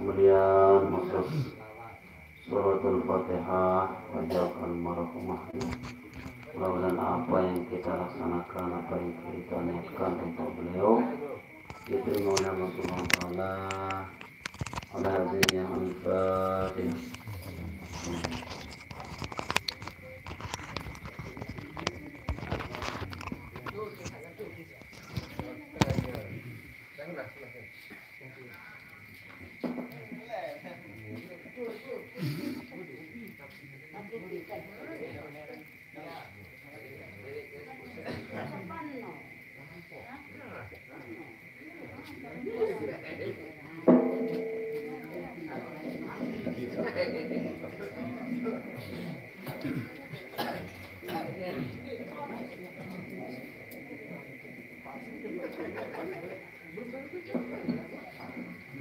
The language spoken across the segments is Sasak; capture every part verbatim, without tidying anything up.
Kemudian masuk suratul Fatihah, wajah almarhumah. Mudah-mudahan apa yang kita laksanakan, apa yang kita niatkan untuk beliau, diterima oleh Allah Subhanahu wa Ta'ala. Ala hadirin yang Al-Fatihah.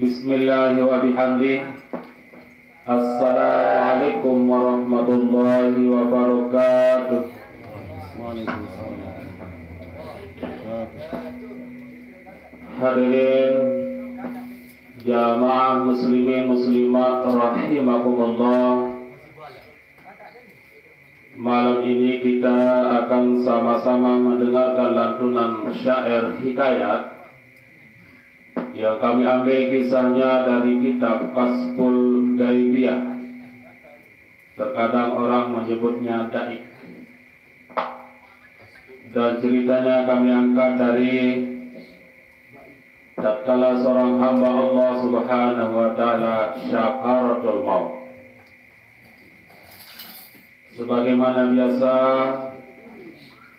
Bismillahirrahmanirrahim. Assalamualaikum warahmatullahi wabarakatuh. Hadirin jamaah muslimin muslimat rahimakumullah. Malam ini kita akan sama-sama mendengarkan lantunan syair hikayat yang kami ambil kisahnya dari kitab Kasful Ghaibiyah. Terkadang orang menyebutnya Daik. Dan ceritanya kami angkat dari tatkala seorang hamba Allah Subhanahu wa Ta'ala sakaratul maut. Sebagaimana biasa,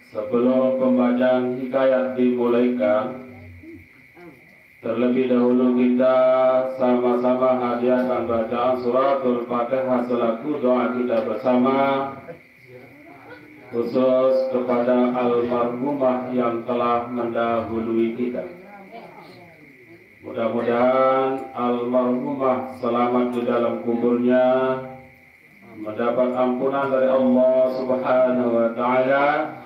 sebelum pembacaan hikayat dimulaikan, terlebih dahulu kita sama-sama hadiahkan bacaan suratul Fatihah selaku doa kita bersama, khusus kepada almarhumah yang telah mendahului kita. Mudah-mudahan almarhumah selamat di dalam kuburnya, mendapat ampunan dari Allah Subhanahu wa Ta'ala,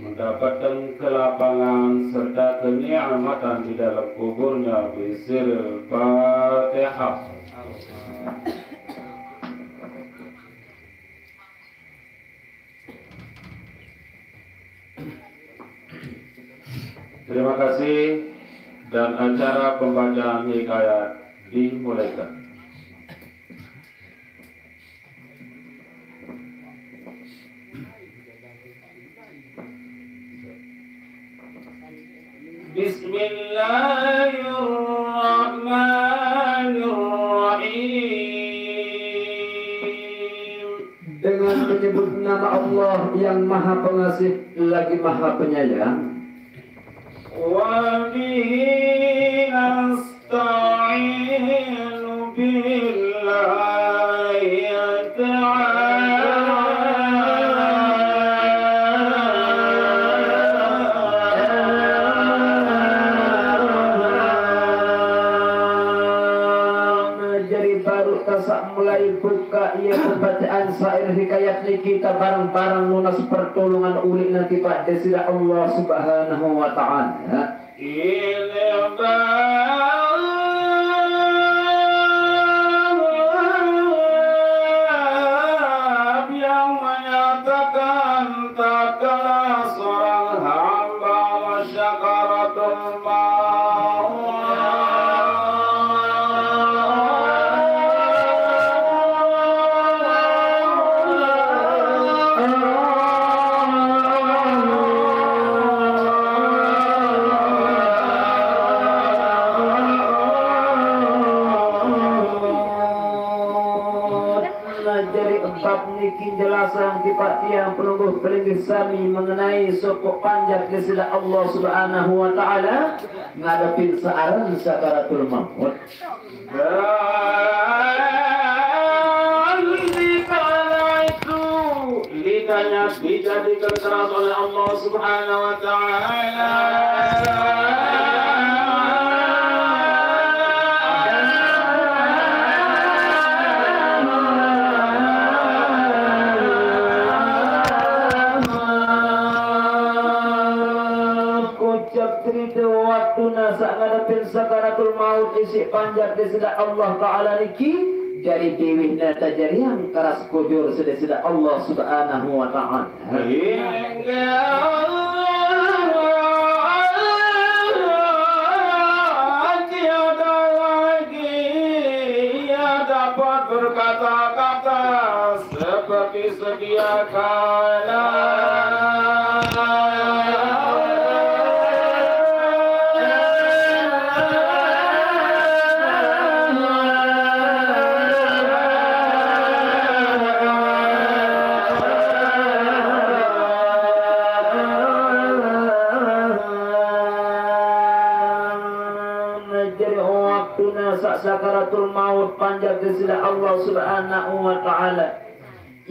mendapatkan kelapangan serta kenikmatan di dalam kuburnya. Bisiril Fatihah. Terima kasih, dan acara pembacaan hikayat dimulaikan. Bismillahirrahmanirrahim. Dengan menyebut nama Allah yang Maha Pengasih lagi Maha Penyayang. Wa bihi nasta'inu billahi ta'ala. Jadi baru tasak mulai buka ia pembacaan syair hikayat niki, kita bareng-bareng nunas pertolongan ulih nanti pada sida Allah Subhanahu wa Ta'ala. Ini bab yang menyatakan tatkala seorang hamba sakaratul maut. Nah, jadi bab niki jelasan kipat tiang pelungguh pelinggih sami mengenai sokok panjat ke sida Allah Subhanahu wa Ta'ala ngadepin searan sakaratul maut. Dan di kala itu lidahnya dijadikan keras oleh Allah Subhanahu wa Ta'ala. Kocap cerita waktu nasa ngadepin sakaratul maut isik panjak Désida Allah Ta'ala niki, jari diwihna tajariang karas kujur Désida Allah Subhanahu wa Ta'ala. Hingga tiada lagi ia dapat berkata-kata seperti sedia kala. Jari waktuna sa-, sakaratul maut panjak Désida Allah Subhanahu wa Ta'ala.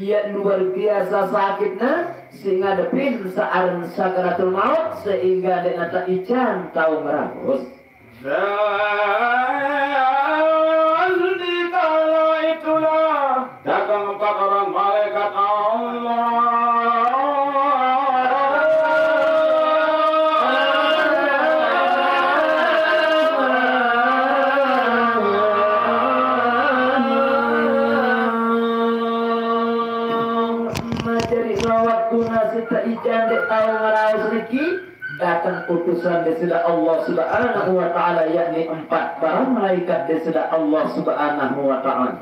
Ia luar biasa sakitna, sing ngadepin saaran sakaratul maut, sehingga dé'na ta ican tau ngeraos. Dan di kala itulah datang empat orang malaikat Allah. Nah, jari waktuna sing ta ican dék tau ngeraos niki, datang utusan Désida Allah Subhanahu wa Ta'ala, yakni empat para malaikat Désida Allah Subhanahu wa Ta'ala.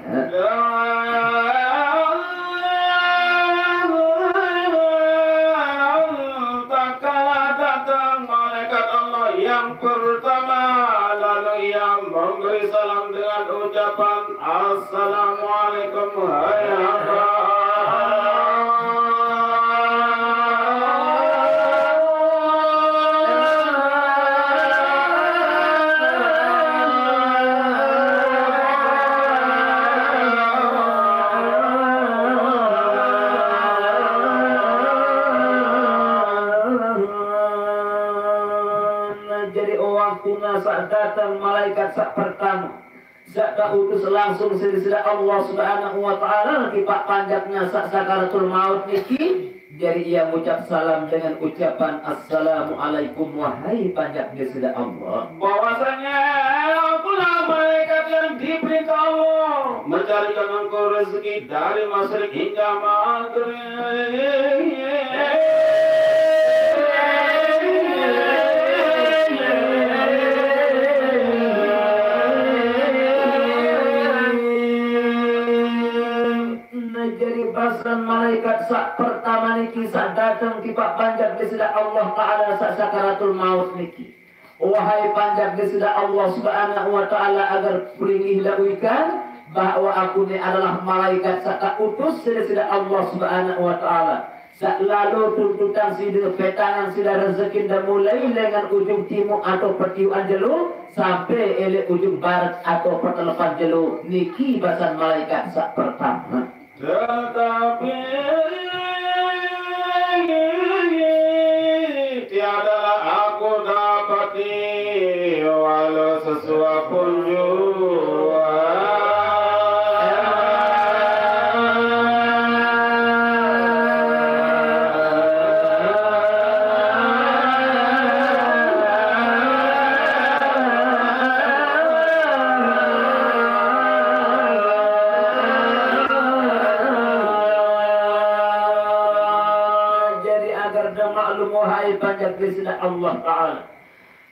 Tatkala datang malaikat Allah yang pertama, lalu ia memberi salam dengan ucapan, "Assalamualaikum, hai hamba." Jadi, waktuna sa datang malaikat sa pertama, sa tautus langsung siq Désida Allah Subhanahu wa Ta'ala, niki paq panjakna sa sakaratul maut niki, jari ia ngucap salam dengan ucapan, "Assalamualaikum, wahai panjak Désida Allah." Bahwasanya akulah malaikat yang diperintah Allah mencarikan engkau rezeki dari masyrik hingga maghrib. Nah, jari basan malaikat sa pertama niki sa dateng tipaq panjak Désida Allah Ta'ala sa sakaratul maut niki. Wahai panjak Désida Allah Subhanahu wa Ta'ala, agar peringilah uikan bahwa aku ni adalah malaikat sa tautus siq Désida Allah Subhanahu wa Ta'ala. Sa lalo tuntutan side, petangan side rezekin da mulai lengan ujung timuq atau petiuqan jelo sampe eleq ujung barat atau petelepan jelo, niki basan malaikat sa pertama. Tetapi tiadalah aku dapati walau sesuap pun jua. Jadi, agar da maklum, wahai panjak Désida Allah Ta'ala.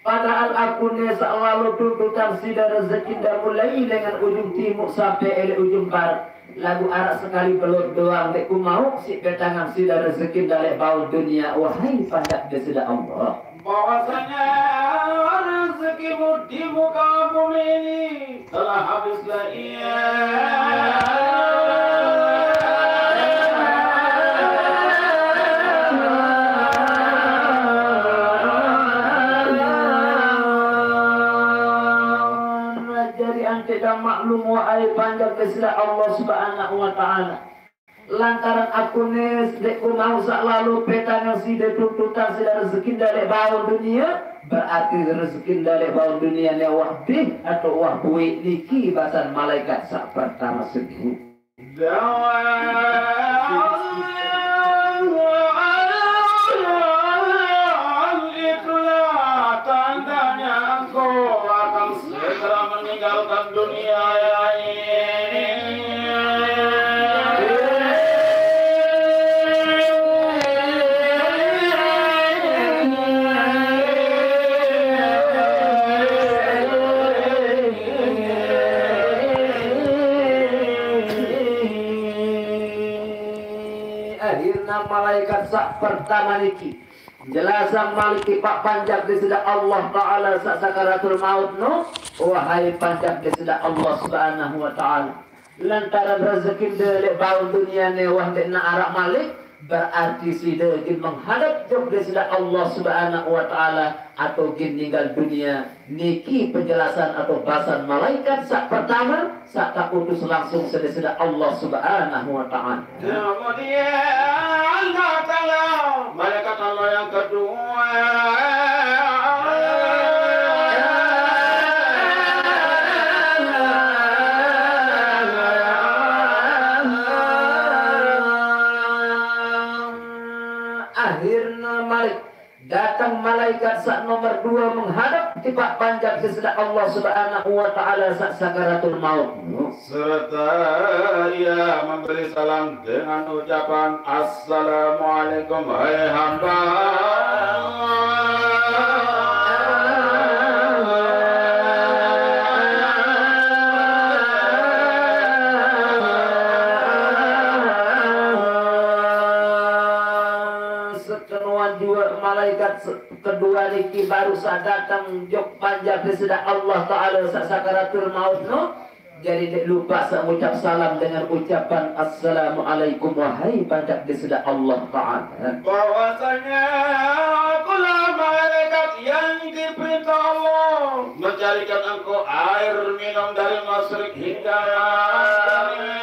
Padahal aku ni sa lalo tuntutan side rezekin da mulai lengan ujung timuq sampe eleq ujung barat. Laguq araq sekali belot doang ndeq ku mauq siq petangan side rezekin da leq baun dunie, wahai panjak Désida Allah. Bahwasanya rezekimu di muka bumi ini telah habislah ia. Nah, jari anteq da maklum, wahai panjak Désida Allah Subhanahu wa Ta'ala. Lantaran aku ni ndeq ku mauq sa lalo petangan side tuntutan side rezekin da leq baun dunie, berarti rezekin da leq baun dunie ni wah bih atau wah buiq, niki basan malaikat sa pertama sendiri. Dan itulah tandanya engkau Malaikat saq pertame niki, jelasang malik tipaq panjak Deside Allah Ta'ala saq sakaratul maut no, wahai panjak Deside Allah Subhanahu wa Ta'ala, lantaran rezekinde leq baun duniane wah ndeqne araq malik, berarti side gen menghadep jok Deside Allah Subhanahu wa Ta'ala, atau gen ninggal dunie. Niki penjelasan atau basen malaikat saq pertame, saq tautus langsung siq Deside Allah Subhanahu wa Ta'ala. Kemudian datanglah malaikat Allah yang kedua. Akhirne malik dateng malaikat saq nomor due menghadep tipaq panjak Deside Allah Subhanahu wa Ta'ala saq sakaratul maut. Serta ia memberi salam dengan ucapan, "Assalamualaikum, hai hamba." Sekenoan jue malaikat se-, kedue niki baruq saq dateng jok panjak Deside Allah Ta'ala saq sakaratul maut no, jari ndeq lupaq saq ngucap salam dengan ucapan, "Assalamualaikum, wahai panjak Deside Allah Ta'ala." Bahwasanya akulah malaikat yang diperintah Allah mencarikan engkau air minum dari masyrik hingga maghrib.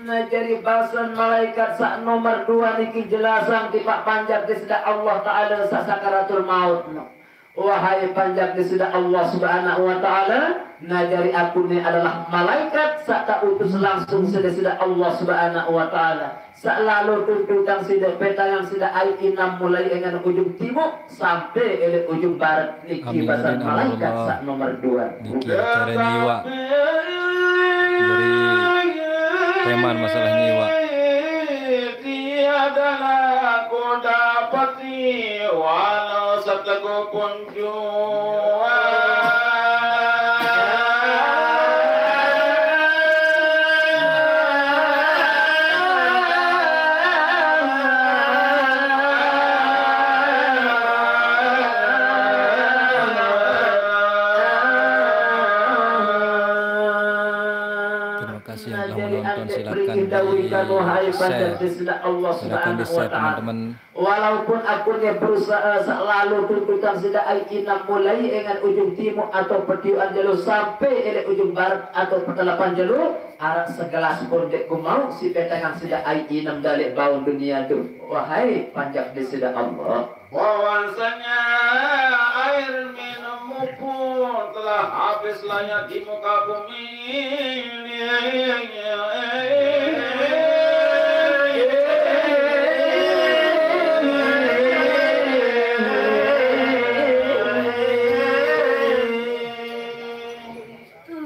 Nah, jari basen malaikat saq nomor due niki jelasang tipaq panjak Deside Allah Ta'ala saq sakaratul maut. Wahai panjak Deside Allah Subhanahu wa Ta'ala, nah, jari aku ne adalah malaikat saq tautus langsung siq Deside Allah Subhanahu wa Ta'ala. Saq lalo tuntutang side, petangang side aiq inem mulai engan ujung timuq sampe leq ujung barat. Niki basen malaikat saq nomor due. Niki acare nyiwaq. Jari, preman masalah nyiwaq. Tiadalah kudapati walau seteguk pun jua. Terima kasih yang telah menonton. Silakan di-share. Silakan di-share, teman-teman. Walaupun aku ne berusahe saq lalo tuntutang side aiq inem mulai engan ujung timuq atau petiuqan jelo sampe leq ujung barat atau petelepan jelo, araq segelas pun ndeq kumauq siq petangang side aiq inem daleq baun dunie tu, wahai panjak Deside Allah. Bahwasanya air minummu pun telah habis layak di muka bumi.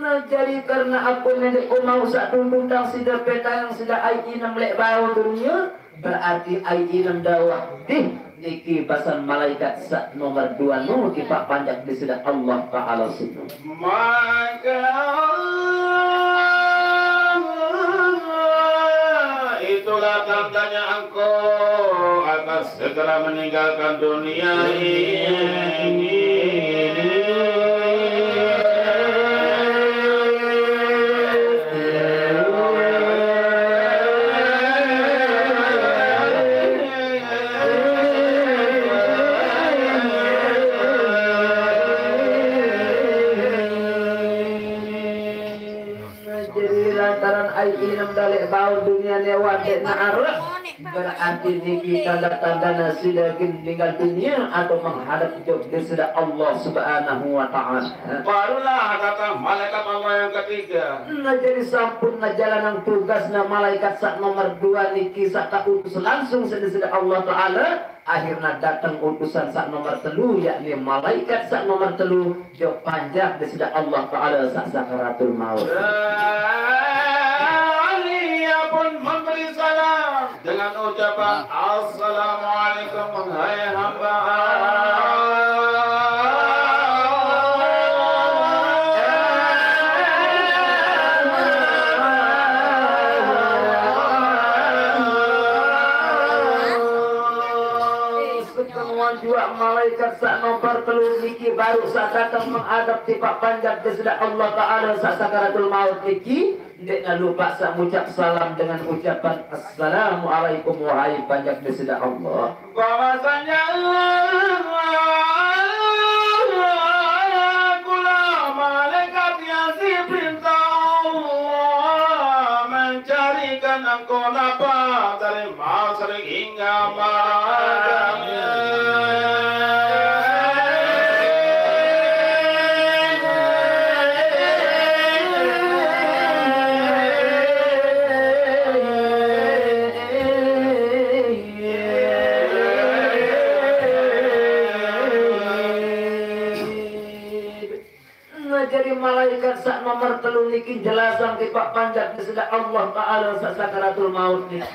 Nah, jari karne aku ne ndeq kumauq saq tuntutang side petangang side aiq inem leq baun dunie, berarti aiq inem dawah dih. Niki basen malaikat saq nomor due no tipaq panjak Deside Allah Ta'ala sinu. Maka itulah tandanya engkau akan segera meninggalkan dunia ini. Jari lantaran aiq inem daleq baun dunie ne wah ndeqne araq, berarti niki tande-tandene side gen ninggal dunie atau menghadep jok Deside Allah Subhanahu wa Ta'ala. Barulah datang malaikat Allah yang ketiga. Nah, jari sampun nejalanang tugasne malaikat saq nomor due niki saq teutus langsung siq Deside Allah Ta'ala, akhirne dateng utusan saq nomor telu, yakni malaikat saq nomor telu, jok panjak Deside Allah Ta'ala saq sakaratul maut. Dan ia pun memberi salam dengan Ucapan assalamualaikum, hai hamba. Sekenuan jua malaikat sa'nomer telu niki baru sa' dateng menghadap tipak panjak Desida Allah Ta'ala sa'sakaratul maut niki. Nde'na lupa sa' ngucap salam dengan ucapan assalamualaikum, wahai panjak Desida Allah. Bahwasanya kula malaikat yang diperintah Allah mencarikan engkau napa dari masyrik hingga maghrib. Nah, jadi malaikat sa'nomer telu niki jelasang tipak panjak Desida Allah Ta'ala sa'sakaratul maut niki.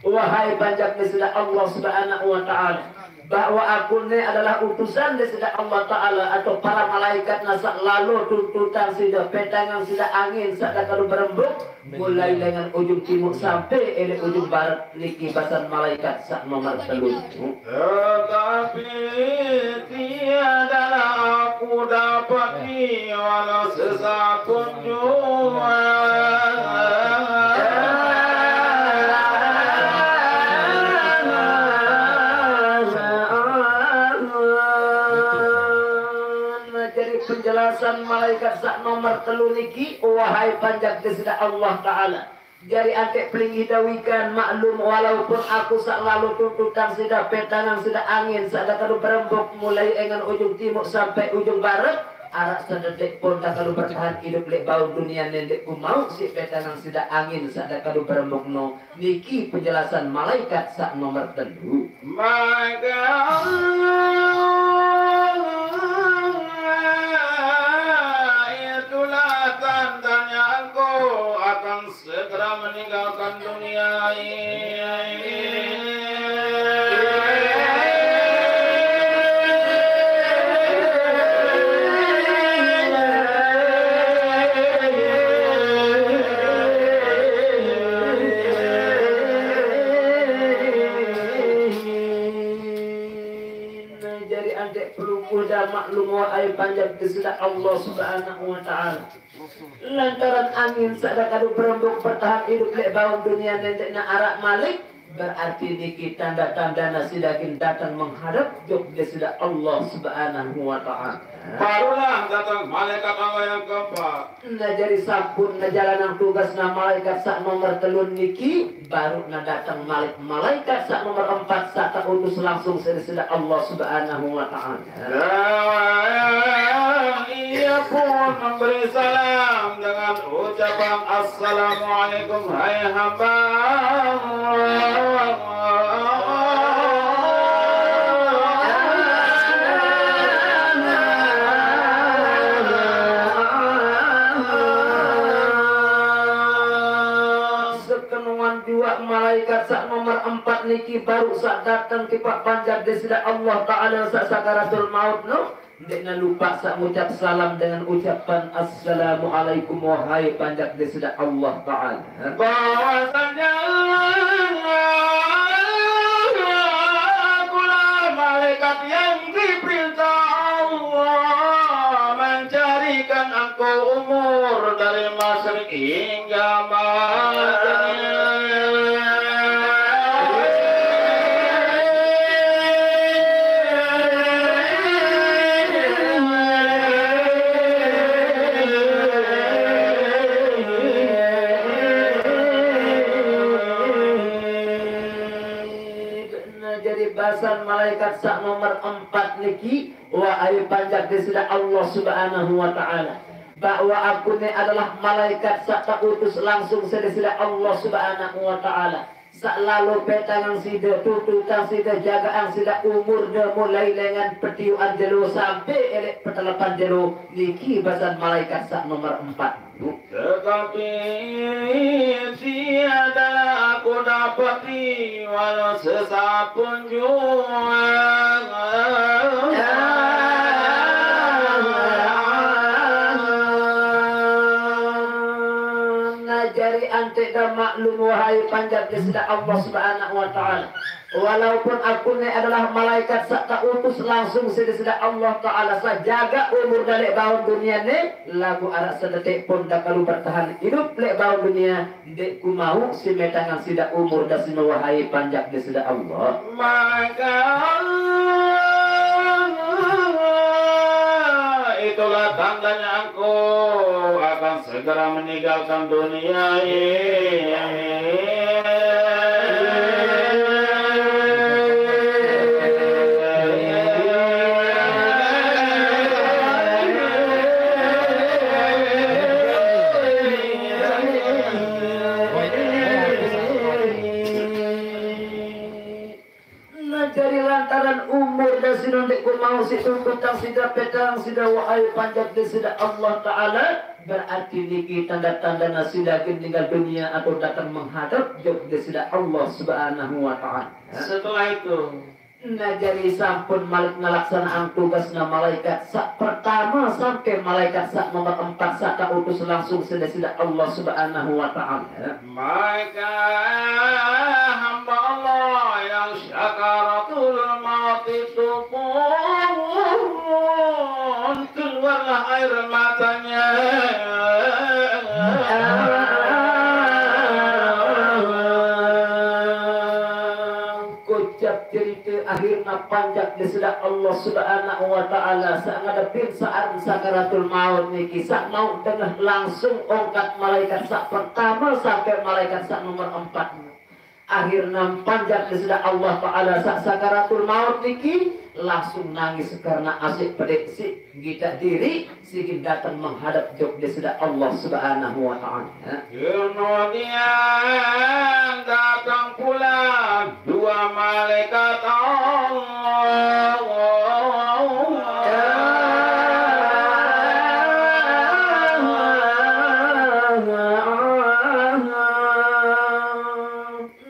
Wahai panjak Desida Allah Subhanahu wa Ta'ala, bahwa aku ne adalah utusan Desida Allah Ta'ala atau para malaikat na sa' lalo tuntutang sida, petangang sida angin sa' dakadu berembuk, mulai lengan ujung timur sampe ele ujung barat niki basan malaikat sa'nomer telu. Tetapi tiadalah aku dapati walau sesaat pun jua. Nah, jadi penjelasan malaikat sa'nomer telu niki, wahai panjak Desida Allah Ta'ala. Jadi ante pelinggih dawikan maklum, walaupun aku sa' lalo tuntutang sida, petangang sida angin sa' dakadu berembuk mulai lengan ujung timur sampe ujung barat, ara' sadetik pun dakadu bertahan idup le' baun dunia ne nde' ku mau si petangang sida angin sa' dakadu berembuk no. Niki penjelasan malaikat sa'nomer telu. Maka itulah tandanya engkau akan segera meninggalkan dunia ini. Nah, jadi ante pelungguh da maklum, wahai panjak Desida Allah Subhanahu wa Ta'ala. Lantaran angin sa' dakadu berembuk bertahan idup le' baun dunia ne nde'na ara' malik, berarti niki tanda-tandana sida gin datang menghadap jok Desida Allah Subhanahu wa Ta'ala. Barulah datang malaikat Allah yang keempat. Nah, jadi sampun na jalanang tugasna malaikat sa'nomer telu niki, baru na datang malik malaikat sa'nomer empat sa' ta'utus langsung si Desida Allah Subhanahu wa Ta'ala. Dan ia pun memberi salam dengan ucapan assalamualaikum, hai hamba. Sekenuan jua malaikat sa'nomer empat niki baru sa' dateng tipak panjak Desida Allah Ta'ala sa'sakaratul maut no. Nde'na lupa sa' ngucap salam dengan ucapan assalamualaikum, wahai panjak Desida Allah Ta'ala. Bahwasanya akulah malaikat yang diperintah Allah mencarikan engkau umur dari masyrik hingga maghrib. Nah, jadi basan malaikat sa'nomer empat niki, wahai panjak Desida Allah Subhanahu wa Ta'ala, bahwa aku ne adalah malaikat sa' ta'utus langsung si Desida Allah Subhanahu wa Ta'ala. Sa' lalo petangang sida, tuntutang sida, jagaang sida umurda mulai lengan petiuan jelo sampe ele' petelepan jelo, niki basan malaikat sa'nomer empat. Tetapi tiadalah aku dapat Pati walau sesaat pun jua. Nah, jari antek dah maklum, wahai panjak Desida Allah Subhanahu wa Ta'ala. Walaupun aku ni adalah malaikat saq tautus langsung siq Desida Allah Ta'ala, saq jaga umur dah leq baun dunie ni, laguq araq sedetik pun dah kalu bertahan idup leq baun dunie, ndeq ku mauq siq metangan sida umur dah sino, wahai panjak Desida Allah. Maka itulah tandanya aku akan segera meninggalkan dunia ini. Nah, jari lantaran umur dah sino ndeq ku mauq siq tuntutang sida, petang sida, wahai panjak Desida Allah Ta'ala, berarti niki tanda-tandana sida gen ninggal dunie atau dateng menghadap jok Desida Allah Subhanahu wa Ta'ala. Setelah itu, nah, jari sampun malik ngelaksanaan tugasne malaikat saq pertame sampe malaikat saq nomor empat saq tautus langsung siq Desida Allah Subhanahu wa Ta'ala. Maka hamba Allah yang sakaratul maut itu pun keluarlah air matanya. Kocap cerite, ahirne panjak Desida Allah Subhanahu wa Ta'ala saq ngadepin saq aran sakaratul maut niki, saq mauq dengah langsung ongkat malaikat saq pertame sampe malaikat saq nomor empat. Ahirne panjak Desida Allah Ta'ala saq sakaratul maut niki langsung nangis karne aseq pede siq gitaq diriq, siq gen dateng menghadap jok Desida Allah Subhanahu wa Ta'ala. Kemudian datang pula dua malaikat Allah.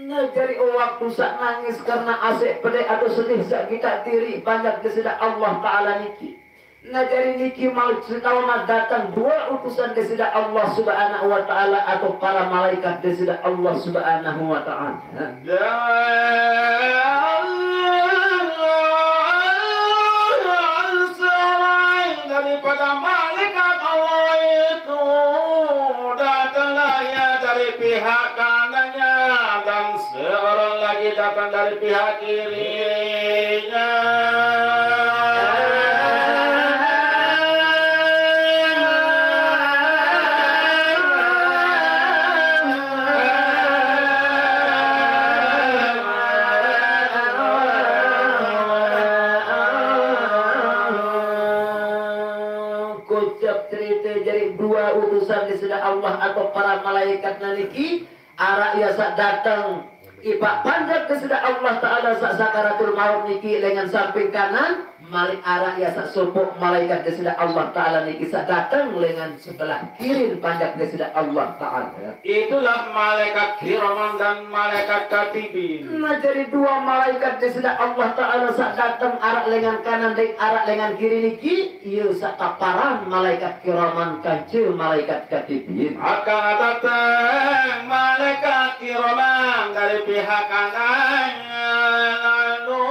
Nah, jari waktu saq nangis karne aseq pede atau sedih saq gitaq diriq panjak Desida Allah Ta'ala niki. Nah, jari niki malik setaunah dateng due utusan Desida Allah Subhanahu wa Ta'ala atau para malaikat Desida Allah Subhanahu wa Ta'ala. Dan selain daripada malaikat Allah itu, datanglah ia dari pihak kanannya dan seorang lagi datang dari pihak kirinya. Kocap cerite, jari due utusan Deside Allah atau para malaikatne niki, araq ie saq dateng ipaq panjak Deside Allah Taala saq sakaratul maut niki lengan samping kanan, malik araq ie saq sopoq malaikat Deside Allah Taala niki saq dateng lengan sebelah kirin panjak Deside Allah Taala. Itulah malaikat kiraman dan malaikat katibin. Nah, jari due malaikat Deside Allah Taala saq dateng araq lengan kanan dait araq lengan kiri niki, ie saq teparan malaikat kiraman kance malaikat katibin. Maka dateng malaikat kiraman dari pihak kanan, lalu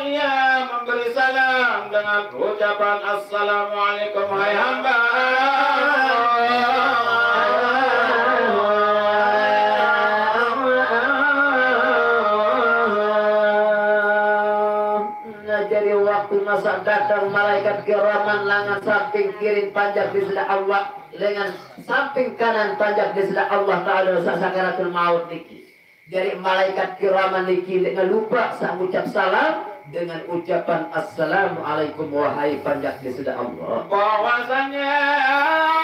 ia memberi salam dengan ucapan, "Assalamualaikum, hai hamba." Nah, jari waktu masa dateng malaikat kiraman lengan samping kirin panjak Deside Allah, lengan samping kanan panjak Deside Allah Taala saq sakaratul maut niki. Jari malaikat kiraman niki ndeq ngelupaq saq ngucap salam dengan ucapan, "Assalamualaikum, wahai panjak Deside Allah." Bahwasanya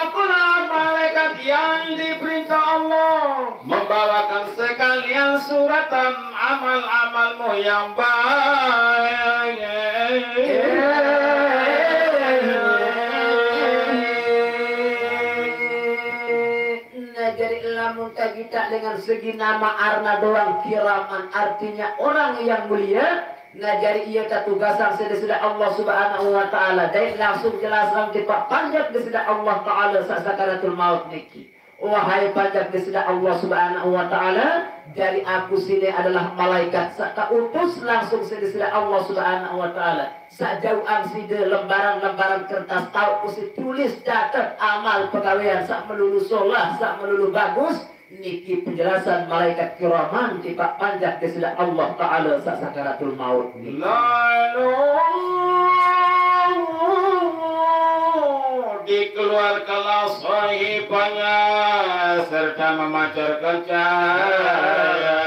akulah malaikat yang diperintah Allah membawakan sekalian suratan amal-amalmu yang baik. Nah, Jadi lamun tagita dengan segi nama arna doang kiraman, artinya orang yang mulia. Nah, jadi ia tatugasang sida-sida Allah Subhanahu wa Ta'ala. Dai langsung jelasang tipa panjak di sida Allah Ta'ala sa sakaratul maut niki. Wahai panjak di sida Allah Subhanahu wa Ta'ala, jadi aku sini adalah malaikat sa tautus langsung sida-sida Allah Subhanahu wa Ta'ala. Sa jauhan sida lembaran-lembaran kertas tau ku si tulis catet amal pegawean sa melulu solah, sa melulu bagus. Niki penjelasan malaikat kiraman tipa panjak di sida Allah Ta'ala sa sakaratul maut niki. Lalu dikeluarkanlah sahifahnya serta memancarkan cahaya.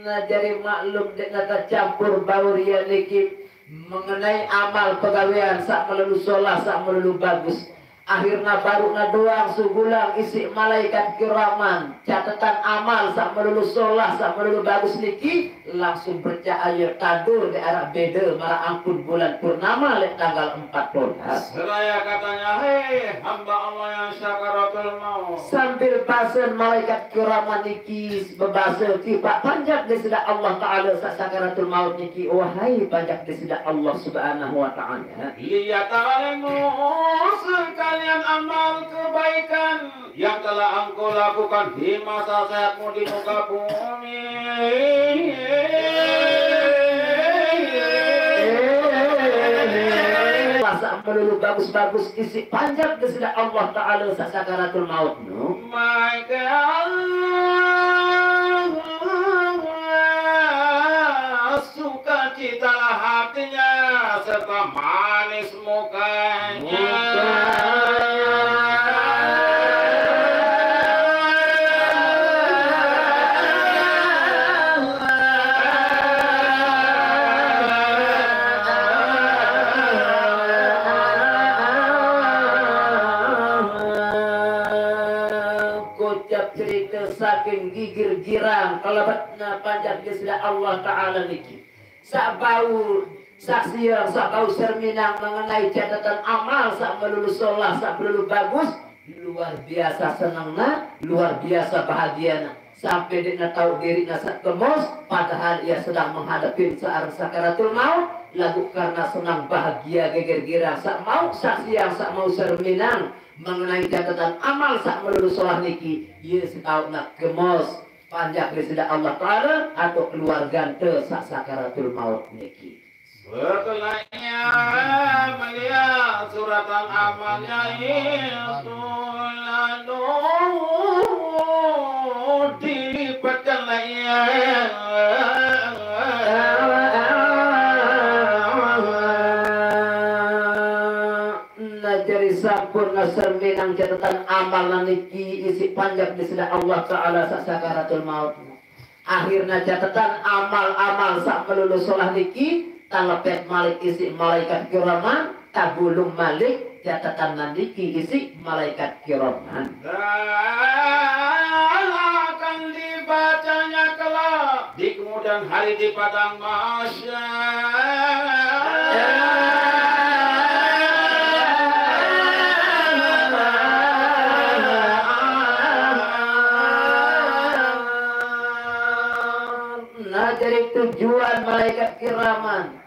Nah, jadi maklum dek nata campur baur ia niki mengenai amal pegawean sa melulu solah, sa melulu bagus. Akhirna baru na doang sugulang isi malaikat kiraman catetan amal sa melulu solah, sa melulu bagus niki langsung bercahaya tadur di arah beda marah angkun bulan purnama lek tanggal empat belas. Seraya katanya, "Hei hamba Allah yang sakaratul maut." Sambil basen malaikat kiraman niki bebasa tipa panjak di sida Allah Ta'ala sa sakaratul maut niki, wahai panjak di sida Allah Subhanahu wa Ta'ala. Lihat sekalian amal kebaikan yang telah engkau lakukan di masa sehatmu di muka bumi. Masa melulu bagus-bagus isi panjak di sida Allah Ta'ala sa sakaratul maut. Maka sukacitalah hatinya serta manis mukanya. Kocap cerita saking gigir girang, kelebetna panjak di sida Allah Ta'ala niki. Sa bau saksian, sa bau serminang mengenai catatan amal sa melulu solah, sa melulu bagus. Luar biasa senangna, luar biasa bahagiana. Sampai dek na tahu diri na sa kemos, padahal ia sedang menghadapi searang sakaratul maut. Lagu karena senang bahagia geger girang sa mau saksian, sa mau serminang mengenai catatan amal sa melulu solah niki, ia setahu na kemos. Panjak di sida Allah Ta'ala atau keluargante sa sakaratul maut niki. Setelah ia melihat suratan amalnya itu, lalu dilipatkanlah ia. Nah, jadi sampun na serminang catatan amal niki isi panjak di sida Allah Ta'ala sa sakaratul maut. Akhirna catatan amal-amal sa melulu solah niki talepet malik isi malaikat kiraman, tagulung malik catatan niki isi malaikat kiraman. Dan akan dibacanya kelak di kemudian hari di padang mahsyar. Nah, jadi tujuan malaikat kiraman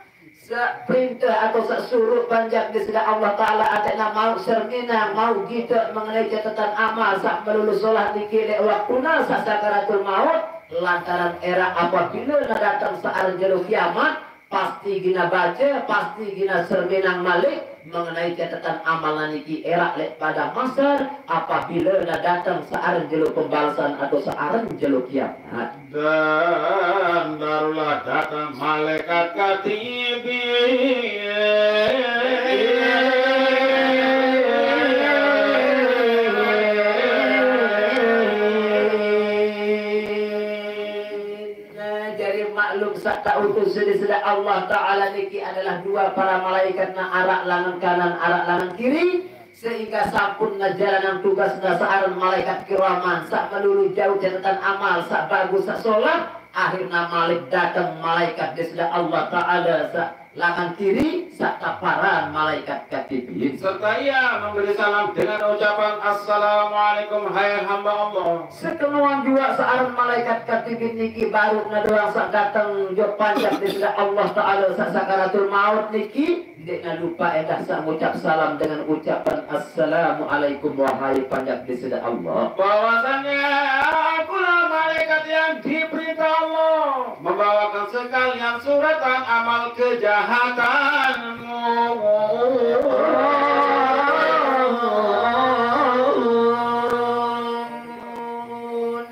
sa perintah atau sa suruh panjak di sida Allah Ta'ala, atekna mau serminang, mau gita mengenai catatan amal sa melulu solah niki lek waktuna sa sakaratul maut, lantaran era apabila na datang sa arjelo kiamat, pasti gina baca, pasti gina serminang malik mengenai catatan amal niki era lek padang mahsyar apabila na datang sa arjelo pembalasan atau sa arjelo kiamat. Dan barulah datang malaikat katibin. Nah, jadi maklum tak utus sini sida Allah Ta'ala niki adalah dua para malaikat na arak langan kanan, arak langan kiri, sehingga sampun ngejalanan tugas na searan malaikat kiraman, sak melulu jauh catatan amal, sak bagus, sak solah, akhirnya malik datang malaikat di sida Allah Ta'ala, sak langan kiri, sak taparan malaikat katibin. Serta ia memberi salam dengan ucapan, "Assalamualaikum, hai hamba Allah." Sekenuan juga searan malaikat katibin niki baru na doang sak datang jo panjak di sida Allah Ta'ala sak sakaratul maut niki, ndik na lupa endah sak ngucap salam dengan ucapan, "Assalamualaikum, wahai panjak di sida Allah." Bahwasanya akulah malaikat yang diperintah Allah membawakan sekalian suratan amal kejahatanmu.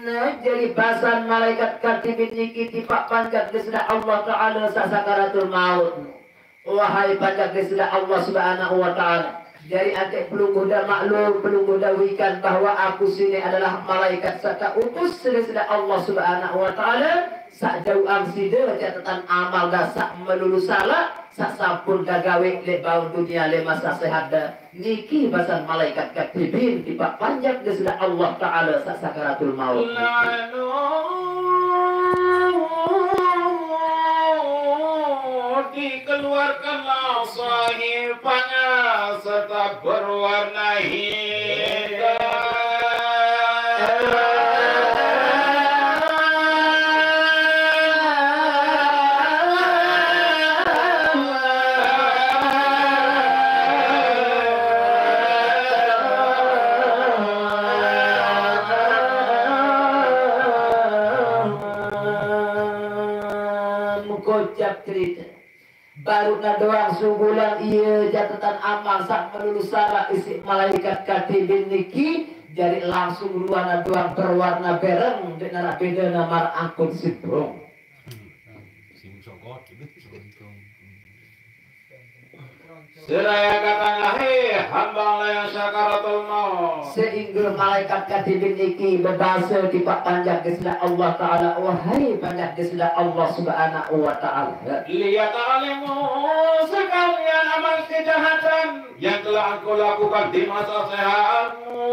Nah, jadi basan malaikat katibin niki tipak panjak di sida Allah Ta'ala sak sakaratul maut. Wahai panjak di sida Allah Subhanahu wa Ta'ala, jadi antek pelungguh da maklum, pelungguh da wikan bahwa aku sini adalah malaikat sak utus sini sida Allah Subhanahu wa Ta'ala, sak jauh ang sida catatan amal da sak melulu salah, sak sampun da gawe lek bau dunia lek masa sehat da. Niki basan malaikat katibin tipak panjak di sida Allah Ta'ala sak sakaratul maut. Lalu dikeluarkanlah sahifahnya serta berwarna hitam. Kocap cerita. Baru na doang sugulan ia catatan amal sak melulu salah isik malaikat katibin niki, jadi langsung ruana doang berwarna bereng, dek narak beda na mar angkut sibrong. Seraya katanya, "Hei hamba Allah yang sakaratul maut." Sehingga malaikat katibin niki bebasa tipak panjak di sida Allah Ta'ala, "Wahai panjak di sida Allah Subhanahu wa Ta'ala. Lihat olehmu sekalian amal kejahatan yang telah engkau lakukan di masa sehatmu."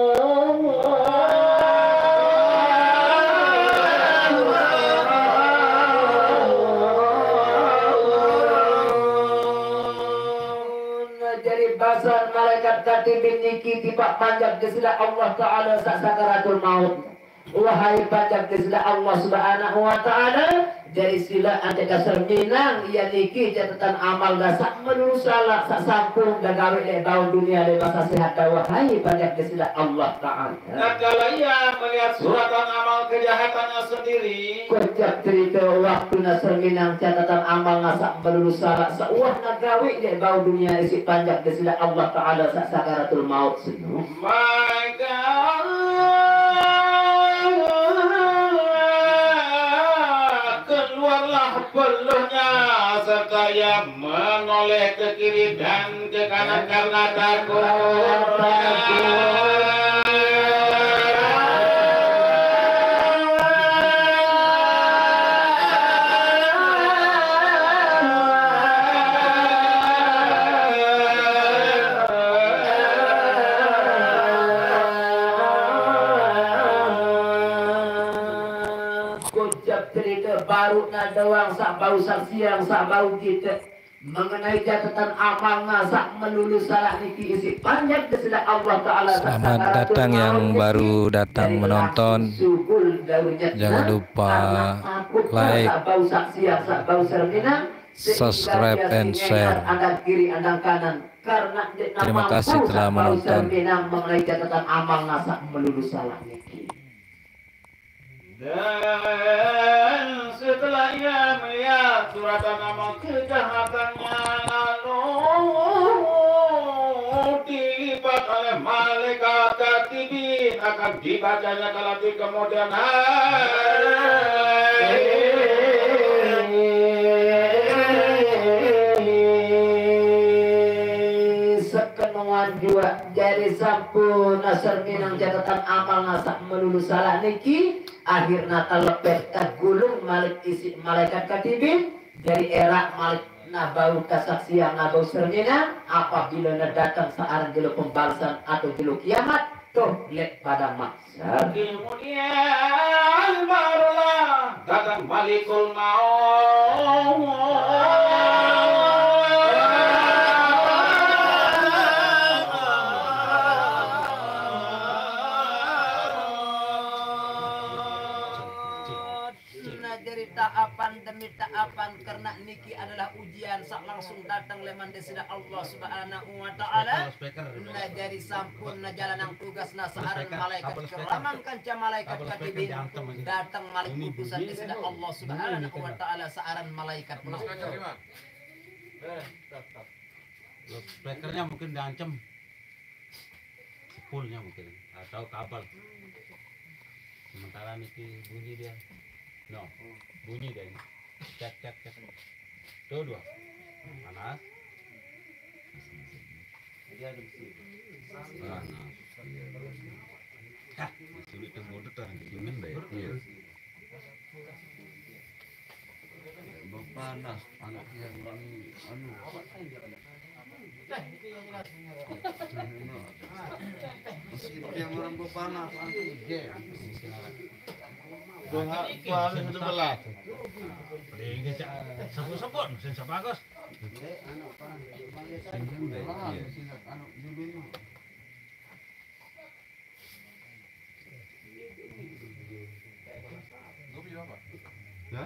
Jadi basan malaikat katibin niki tipak panjak di sida Allah Ta'ala sak sakaratul maut. Wahai panjak di sida Allah Subhanahu wa Ta'ala, jadi sila antek kasar minang ia niki catatan amal da sak melulu salah, sak sampun da gawe lek bau dunia lek masa sehat da, wahai panjak di sida Allah Ta'ala. Tatkala ia melihat suratan amal kejahatannya sendiri. Kocap cerita waktu na serminang catatan amal na sak melulu salah, sak uah na gawe lek bau dunia isik panjak di sida Allah Ta'ala sak sakaratul maut sinu. Maka keluarlah peluhnya serta ia menoleh ke kiri dan ke kanan karena takut. Kocap cerita baru na doang sak bau saksian, sak bau kita. Mengenai catatan amal na sak melulu salah niki isik panjak di sida Allah Ta'ala. Selamat datang yang baru datang menonton. Jangan lupa like, subscribe, and share. Terima kasih telah menonton. Mengenai catatan amal na sak melulu salah niki. Dan setelah ia melihat suratan amal kejahatannya, lalu dilipat oleh malaikat katibin, akan dibacanya kelak di kemudian hari. Sekenua Jua jari sampun sernginang catatan amal nasa melulu salah niki, akhirnya telepet tegulung malik isi malaikat katibin, dari era malik nabau kesaksian nabau sernginang, apabila na datang searang jelo pembalasan atau jelo kiamat, toh lek pada maksar. Kemudian barulah datang malikul maut. Nah, jadi taapan demi taapan, karena niki adalah ujian sak langsung datang leman Desida Allah Subhanahu wa Taala. Nah, jadi sampun nah jalanang tugas nah searan malaikat keraman kanca malaikat katibin, datang malik utusan Desida Allah Subhanahu wa Taala searan malaikat maut. Speakernya mungkin diancam. Sepulnya mungkin atau kabel. Sementara niki bunyi dia. No, bunyi dia ini. Cek, cek, cek. Tuh, dua. Panas. Dia ada besi. Panas. Iya, iya. Hah, sulit yang bodoh, orang dingin deh. Iya. Panas, anak dia ini, anu. Mesin dia orang panas, anu, dia. Dua, dua hari sebelah. Ini, Cak. Sebut-sebut, mesin siapa, Gus? Iya. Ya?